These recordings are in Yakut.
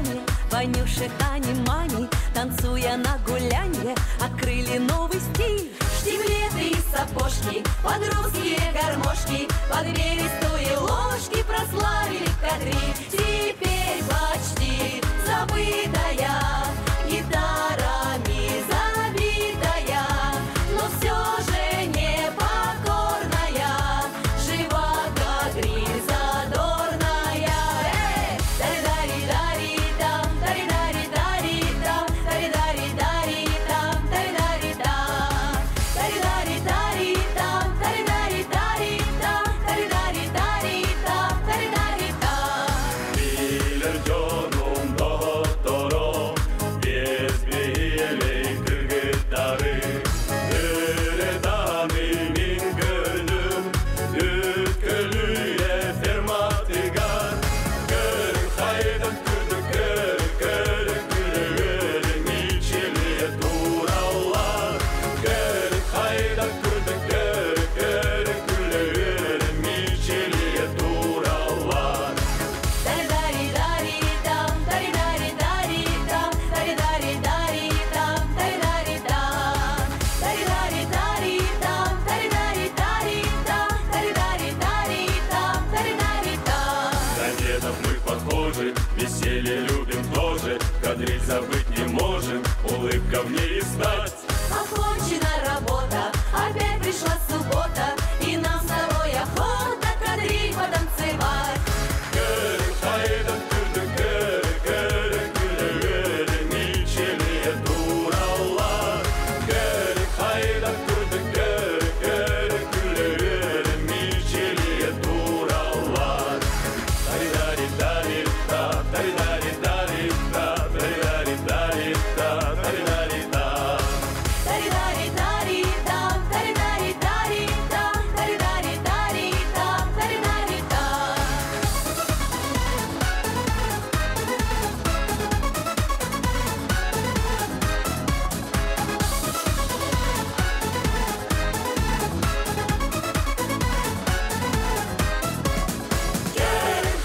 свидание, Ванюша, Тани, Мани, танцуя на гулянье, открыли новый стиль. Штиблеты и сапожки, под русские гармошки, под берестовые ложки прославили кадриль. Теперь почти забытая, гитарами забитая, но все же непокорная, жива кадриль задорная. Эй! Тари-дари-дари-там, тари-дари-дари-там, тари-дари-дари-там, тари-дари-там. Тари-дари-дари-там, тари-дари-дари-там, тари-дари-дари-там, тари-дари-там. Билэр дьонум доҕотторум, биэс биһиэлэй кыргыттары, Ырытаны мин көрдүм, Үт көлүйэ ферматыгар, Көрүҥ хайдах күрдүк көрү, көрү күлүгүрү мичилийэ тураллар. Көрүҥ хайдах күрдүк көрү, көрү күлүгүрү мичилийэ тураллар. Тари-дари-дари-там, тари-дари-дари-там, тари-дари-дари-там, тари-дари-там. Тари-дари-дари-там, тари-дари-дари-там, тари-дари-дари-там, тари-дари-там. На дедов мы похожи, веселье любим тоже, Кадриль забыть не можем, улыбка в ней знать. Окончена работа, опять пришла суббота, и нам с тобой охота кадриль потанцевать. Көрүҥ хайдах күрдүк көрү, көрү күлүгүрү мичилийэ тураллар. Көрүҥ хайдах күрдүк көрү, көрү күлүгүрү мичилийэ тураллар. Тари-дари-дари-та, тари-дари-дари-та, тари-дари-дари-та, тари-дари-та. Тари-дари-дари-там, тари-дари-дари-там, тари-дари-дари-там, тари-дари-там.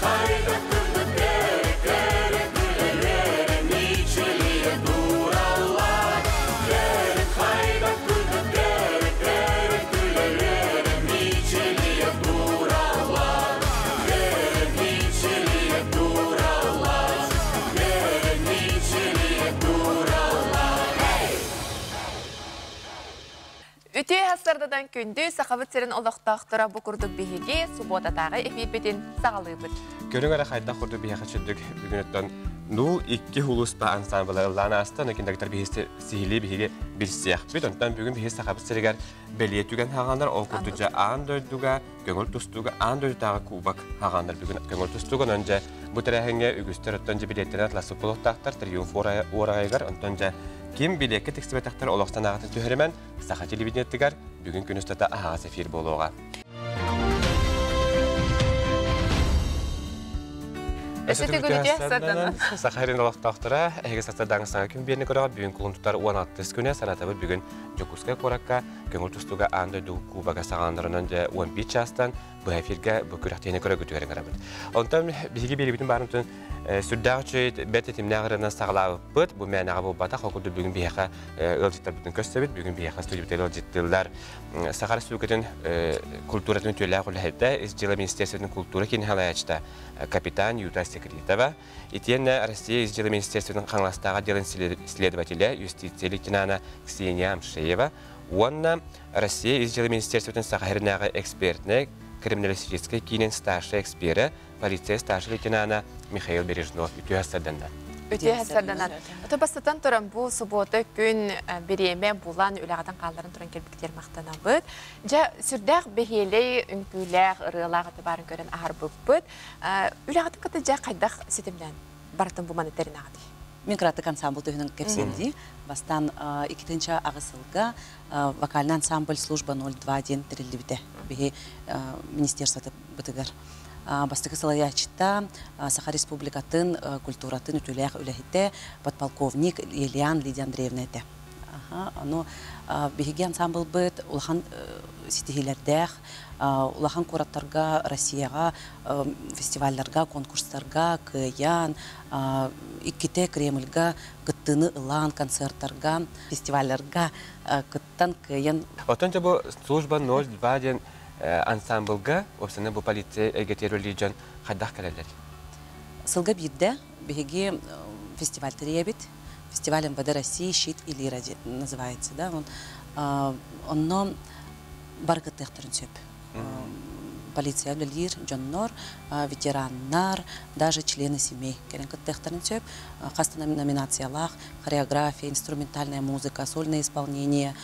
Хайдах күрдүк көрү, көрү күлүгүрү мичилийэ тураллар. Көрүҥ хайдах күрдүк көрү, көрү күлүгүрү мичилийэ тураллар. Көрү мичилийэ тураллар. Көрү мичилийэ тураллар. Эй! Үтүө сарсыарданан күндү Сахабыт сирин олохтоохторо, бу курдук биһиги субуотатааҕы эфирбитин саҕалыыбыт. Көрүҥ эрэ хайдах курдук биһиэхэ чүрдүк бүгүнүттэн нул икки улууспа ансамбла ыллаан ааста, киндектер биһи сиһили биһиги билсиэхпит. Онтон бүгүн биһи Сахабыт сиригэр бэлиэ түгэн хаҕанар, ол курдук дьэ аан дойдуга көҥүл тустууга аан дойдутааҕы кубок хаҕанар бүгүн көҥүл тустууга. Онон дьэ бу тэрээһиҥҥэ үгүстэр оттон дьэ билиэттэрин атыласпыт буолуохтаахтар Триумф уораҕайыгар. Онтон дьэ ким билиэккэ тиксибэтэхтэр олох санааҕытын түһэримэн, Саха телевидениетыгар бүгүн күн устата аһаҕас эфир буолуоҕа. Өссө төгүл үтүө сарсыарданан. Саха сирин олохтоохторо, эһиги сарсыардааҥы саҥа күн биэриини көрөҕүт. Бүгүн кулун тутар 16 күнэ. Санатабыт, бүгүн Дьокуускай куоракка көҥүл тустууга аан дойду кубога саҕаланарынан дьэ 11 чаастан быһа эфиргэ бу күрэхтэһиини көрөргүтүгэр ыҥырабыт. Онтон биһиги биэрибитин баарымтын сүрдээх үчүгэй бэрт тэтимнээх ырыанан саҕалаабыппыт. Бу мээнэҕэ буолбатах, ол курдук бүгүн биһиэхэ ыалдьыттарбытын көрсөбүт. Бүгүн биһиэхэ студиябытыгар ыалдьыттыыллар Саха Республикатын культуратын үтүөлээх үлэһитэ, Ис дьыала министерствотын культура киинин салайааччыта капитан Юта Секретова, итиэннэ Россия Ис дьыала министерствотын Хаҥаластааҕы отделын следователя, юстиция лейтенана Ксения Амшеева уонна Россия Ис дьыала министерствотын Саха сиринээҕи экспертнэй криминалистическай киинин старшай эксперэ, полиция старшай лейтенана Михаил Бережнов. Үтүө сарсыарданнан. Үтүө сарсыарданан. Ото бастатан туран бу суббота күн бириэмэ булан үлэҕитин хаалларан туран кэлбиттэр махтанабыт. Дьэ сүрдээх бэһиэлэй үҥкүүлээх, ырыалаах аты баарын көрөн аһарбыппыт. Үлэҕитин кытта дьэ хайдах ситимнээн барытын бу маны тэринэҕитий? Мин кыратык ансамбл туһунан кэпсиэм дии. Бастаан 2008 сылга вокальный ансамбль «Служба 02» диэн тэриллибитэ. Биһи министерствота бытыгар. Бастакы салайааччыта Саха Республикатын культуратын үтүөлээх үлэһитэ, подполковник Елиан Лидия Андреевна этэ. Ону биһиги ансамблбыт улахан ситиһиилэрдээх, улахан куораттарга, Россияҕа фестивалларга, конкурстарга кыайан, иккитэ Кремльга кыттыыны ылан, концерттарга, фестивалларга кыттан кыайан. Оттон бу служба 02 диэн ансамблга, уопсайынан бу полиция эйгэтигэр үлэлиир дьон хайдах кэлэллэр? Сылга биирдэ биһиги фестиваль тэрийэбит. Фестиваль МВД России «Щит и лира» называется, да. Онно бары кыттыахтарын сөп. Полиция үлэлиир дьоннор, ветераннар, даже члены семей кэлэн кыттыахтарын сөп. Хас да номинациялаах хореография, инструментальная музыка, сольное исполнение,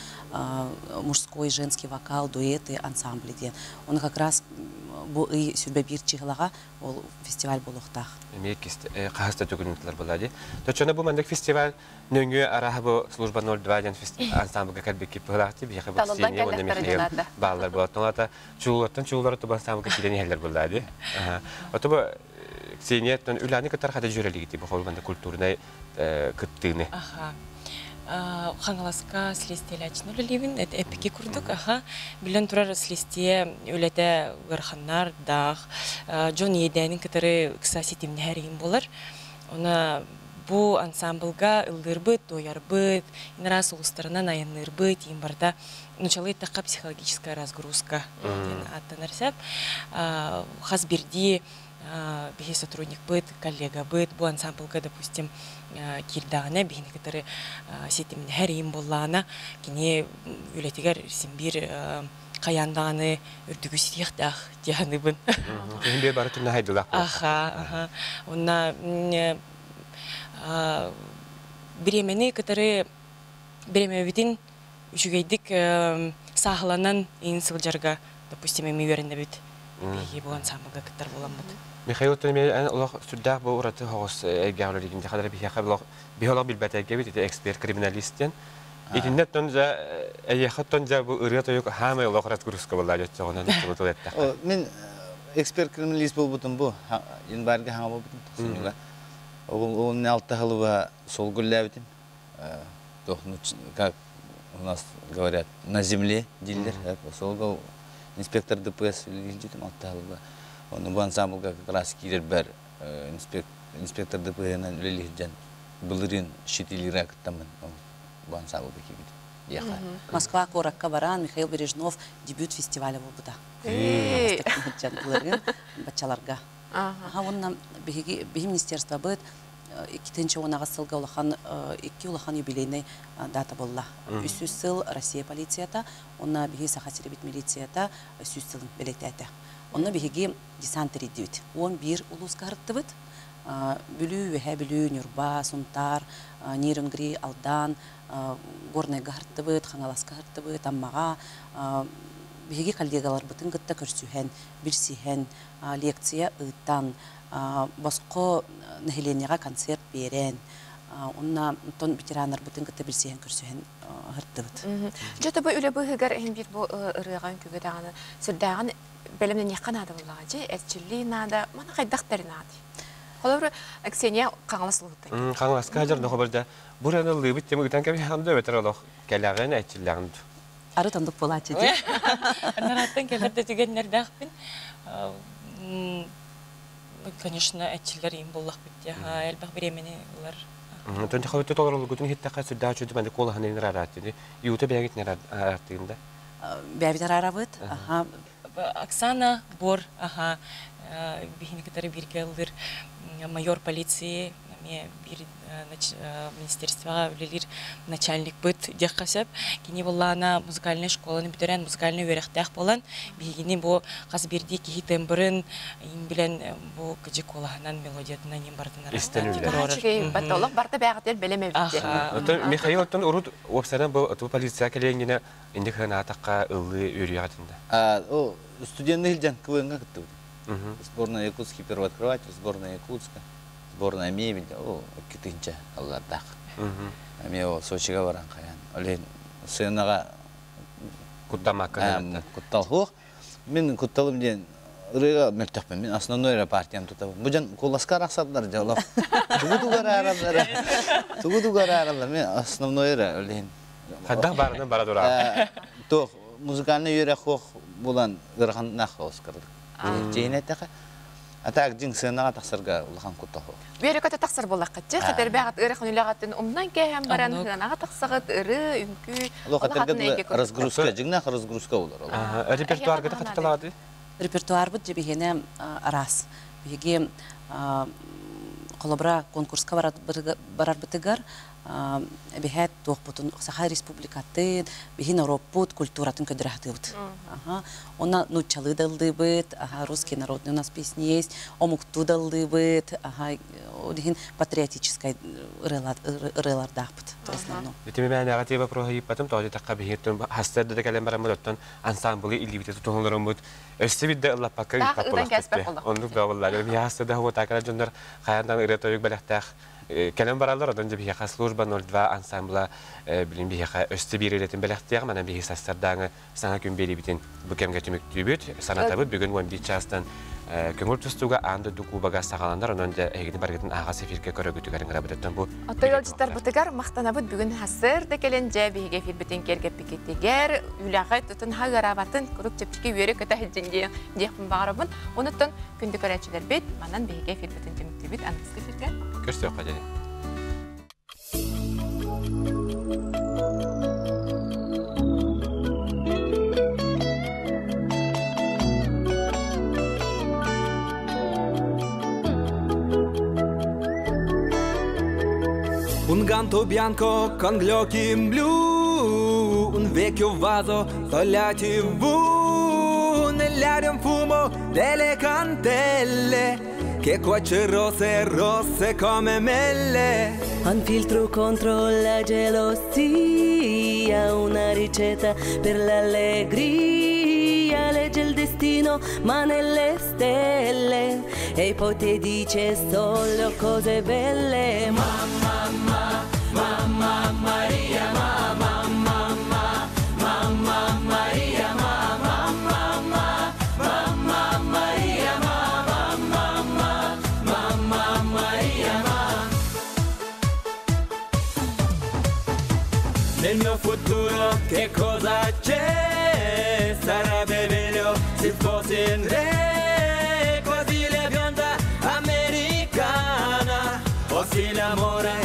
мужской, женский вокал, дуэты, ансамбли диэн. Оны как раз бу ый сүрбэ биир чыһылаҕа ол фестиваль буолуохтаах. Эмиэ хаһыс да түгүнүтүлэр буолла дии. Точно бу маннык фестиваль нөҥүө араһа бу служба 02 диэн ансамблга кэлбиккит быһылаахти биһиэхэ бу Ксения уонна Михаил бааллар буолаттан чуулаттан чуулара тубан ансамблга киирэн иһэллэр буолла дии. Ото бу Ксения үлэни кытар хата жөрелигити бу холбанда культурнай кыттыыны. Хаҥаласка следствиелээччини үлэлиибин эппики курдук аха билэн турар следствие үлэтэ ыараханнар даах дьон иэдээнин кытары ыкса ситимнэһэр иһин буолар она бу ансамблга ыллыырбыт туойарбыт инара сулустарынан айанныырбыт иин барыта нучалыы эттэххэ психологическая разгрузка диэн ааттанар сөп хас бирдии биһи сотрудникпыт, коллегабыт бу ансамблга, допустим, киирдэҕинэ биһини кытары ситимнэһэр иин буоллаҕына, кини үлэтигэр син биир хайаан даҕаны үрдүгү ситиэхтээх дии саныыбын. Киһи биир бары түннэ хайдылаах. Аха, аха. Уонна бириэмэни кытары бириэмэбитин үчүгэйдик сааһыланан иин сылдьарга, допустим, эми үөрэнэбит. Биһиги бу ансамблга кыттар буоламмыт. Михаил Томей олох сүрдээх бу ураты соҕус эйгэҕэ үлэлиигин дьахалары биһиэхэ олох биһи олох билбэт эйгэбит ити эксперт криминалист диэн. Итиннэ оттон дьэ эйиэхэ оттон дьэ бу ырыа тойук хаамай олох разгрузка буолла дьоччоҕунан тыл эттэххэ. Мин эксперт криминалист буолбутум бу январьга хаҥа буолбутум тохсунньуга. Ол алта сылыба суол гүллээбитим. Как у нас говорят, на земле дииллэр. Суолга инспектор ДПС үлэлиирдитим алта сылга. Ону бу ансамблга как раз киирэрбэр инспектор ДПС-нан үлэлиирдэн былырыын щитилиира кыттаммын бу ансамблга киирбитим. Москва куоракка баран Михаил Бережнов дебют фестиваля буолбута. Былырыын баччаларга. Аха, уонна биһиги биһи министерствобыт иккитинчи уонаҕас сылга улахан икки улахан юбилейный дата буолла. Үс сыл Россия полицията, уонна биһи Саха сирибит милицията сүүс сылын бэлиэтээтэ. Онно биһиги десант тэрийдибит. 11 улууска һырыттыбыт. Бүлүү, Үөһээ Бүлүү, Ньурба, Сунтаар, Нерюнгри, Алдан, Горнайга һырыттыбыт, Хаҥаласка һырыттыбыт, Аммаҕа биһиги коллегаларбытын кытта көрсүһэн, билсиһэн, лекция ыытан, босхо нэһилиэнньэҕэ концерт биэрэн, уонна онтон ветераннарбытын кытта билсиһэн көрсүһэн ыһыртыбыт. Дьэ тобу үлэ быыһыгар иһин биир бу ырыаҕа үҥкүүгэ даҕаны сүрдээҕин бэлэмнэниэххэ наада буоллаҕа дьэ эрчиллии наада маны хайдах тэринэҕитий? Холобур, Ксения Хаҥалас улууһуттан. Хаҥаласка дьар дохобор дьэ бу ырыаны ыллыыбыт тема ыытан кэбиһэҕин да эбэтэр олох кэлэҕин эрчиллэҕин Арыт оннук буолааччы дии. Нарааттан кэлэр да түгэннэрдээхпин. Конечно, эрчиллэр иин буоллахпыт дии. Элбэх бириэмэни ылар. Онтон хабытты толорулгутун иһиттэххэ сүрдээх үчүгэй маннык куолаһын араартыны. Юта бэйэҥит араартыын да? Бэйэбит араарабыт. Оксана Бор, аха, биһини кытары бииргэ ыллыыр майор полиции, эмиэ биир министерствоҕа үлэлиир начальникпыт диэххэ сөп. Кини буоллаҕына музыкальнай школаны бүтэрэн, музыкальнай үөрэхтээх буолан, биһигини бу хас биирдии киһи тембрын билэн бу кыдьык куолаһынан, мелодиятынан иин барытын Истэн үлэ. Олох барыта бэйэҕитигэр бэлэм эбит. Оттон Михаил оттон урут уопсайынан бу полиция кэлиэҥҥинэ инник ынаатахха ыллыы үөрүйэҕитин да? Студенны илдьэн КВН-га кыттыбытым. Сборная Якутский первооткрыватель, сборная Якутска, сборная мебель, о, икки аллардаах. Эмиэ ол Сочига баран хайан. Олен сценаҕа куттамакка куттал суох. Мин кутталым диэн ырыаға мөлтөхпүн. Мин основной эрэ партиям тутабын. Бу дьон куоласка арахсаллар дьолох. Тугу тугар аараллар. Тугу тугар аараллар. Мин основной эрэ олен. Хайдах барынан бара тура. Туох музыкальный үөрэх хуох булан ыараханнаах оскардык. Чейин эттэхэ. А так дьиҥ сыанаҕа тахсарга улахан куттал. Үөрэ көтө тахсар буоллаххытчы, хатэрбэҕит ыарахан үлэҕитин умнан кээһэн баран сыанаҕа тахсаҕыт, ырыы, үҥкүү, Олох этэргэ разгрузка, дьиҥнээх разгрузка болар. Репертуаргыта хатыталаады? Репертуарбыт дьэбиһиэнэ араас. Биһиги холобура конкурска барарбытыгар эбиһээт туохпутун Саха Республикатын, биһи норуоппут культуратын көдөрө сатыыбыт. Онно нууччалыы да ыллыыбыт, русский народный у нас песни есть, омуктуу да ыллыыбыт, ол иһин патриотическай ырыалардаахпыт в основном. Итими мээнэҕэ тиэ вопроһу ыйыппатым, тоҕо диэтэххэ биһиги хастар да кэлэн бараммыт оттон ансамблы илиибитэ тутуһуннарыммыт өссө бидде ыллаппакка ыыппат буолахпыт. Оннук да буоллар. Биһи хаста да хуотаакара дьоннор хайандан ырыа тойук бэлэхтээх кэлэн бараллар, онон биһиэхэ служба 02 ансамбла билин биһиэхэ өссө биир ырыатын бэлэхтиэх, манан биһи сарсардааҥы саҥа күн биэриибитин бу кэмгэ түмүктүүбүт. Санатабыт, бүгүн 11 чаастан көҥүл тустууга аан дойду кубога саҕаланар, онон дьэ эһигини барыгытын аһаҕас эфиргэ көрөгүтүгэр ыҥырабытыттан бу Оттойолдьуттарбытыгар махтанабыт бүгүн хасыр да кэлэн дьэ биһиги эфирбитин киэргэппикитигэр үлэҕэ тутун хаҕыараабатын курук чэпчэки үөрэ көтө сылдьын диэхпин баҕарабын. Онуттан күндү көрөөччүлэрбит манан биһиги эфирбитин түмүктүүбүт аныгыскы эфиргэ. Көрсүөххэ диэри. Un ganto bianco con gli occhi in blu, un vecchio vaso sulla tv, nell'aria un fumo delle candele, che cuoce rose rosse come mele. Un filtro contro la gelosia, una ricetta per l'allegria, legge il destino ma nelle stelle, e poi ti dice solo cose belle. Mamma, mamma, Maria, mamma, mamma, mamma Maria, mamma, mamma, mamma Maria, mamma, mamma, mamma Maria, mamma. Nel mio futuro che cosa c'è? Sarebbe meglio se fossi in re, quasi la bionda americana, o se l'amore